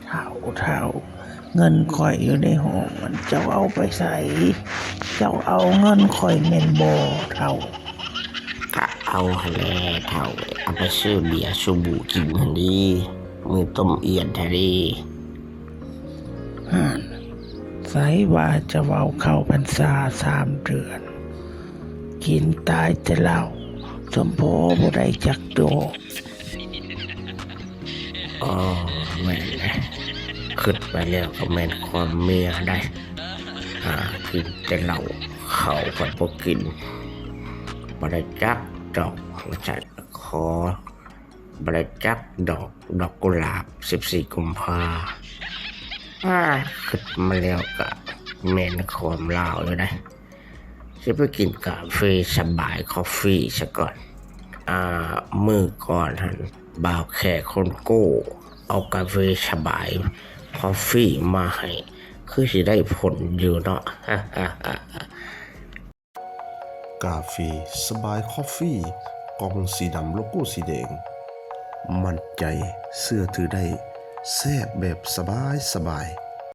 ເຖົ້າ ເຖົ້າ ເງິນຂ້ອຍຢູ່ໃນຫ້ອງ ເຈົ້າເອົາໄປໃສ? ເຈົ້າເອົາເງິນຂ້ອຍແມ່ນບໍ່ ເຖົ້າ? ກະເອົາຫັ້ນແຫຼະ ເຖົ້າ ເອົາໄປຊື້ເບຍຊູບູກິນຫັ້ນເດ ມື້ຕົ້ມອຽນຫັ້ນເດ. ຫັ້ນ ໃສວ່າຈະເວົ້າເຂົ້າພັນສາສາມເດືອນ ກິນຕາຍແຕ່ເຫຼົ້າ ສົມພໍບໍ່ໄດ້ຈັກດອກ. ອໍ ແມ່ນແຫຼະ ຄິດໄປແລ້ວກໍແມ່ນຄວາມເມຍໄດ໋ ຫາກິນແຕ່ເຫຼົ້າ ເຂົ້າພັດບໍ່ກິນ ບໍ່ໄດ້ຈັກດອກ ວ່າຊັ້ນ ຂໍ ບໍ່ໄດ້ຈັກດອກ ດອກກຸຫຼາບສິບສີ່ກຸມພາ. ອາ ຄິດມາແລ້ວກະແມ່ນຄວາມລາວຢູ່ເດ ຊິໄປກິນກາເຟສະບາຍຄອບຟີຊະກ່ອນ. ອາ ມື້ກ່ອນຫັ້ນ ບ່າວແຂກຄົນໂກ້ເອົາກາເຟສະບາຍຄອບຟີມາໃຫ້ ຄືຊິໄດ້ຜົນຢູ່ເນາະ. ກາເຟສະບາຍຄອບຟີ ກ່ອງສີດຳ ໂລໂກ້ສີແດງ ໝັ້ນໃຈ ເຊື່ອຖືໄດ້ ແຊບແບບສະບາຍສະບາຍ.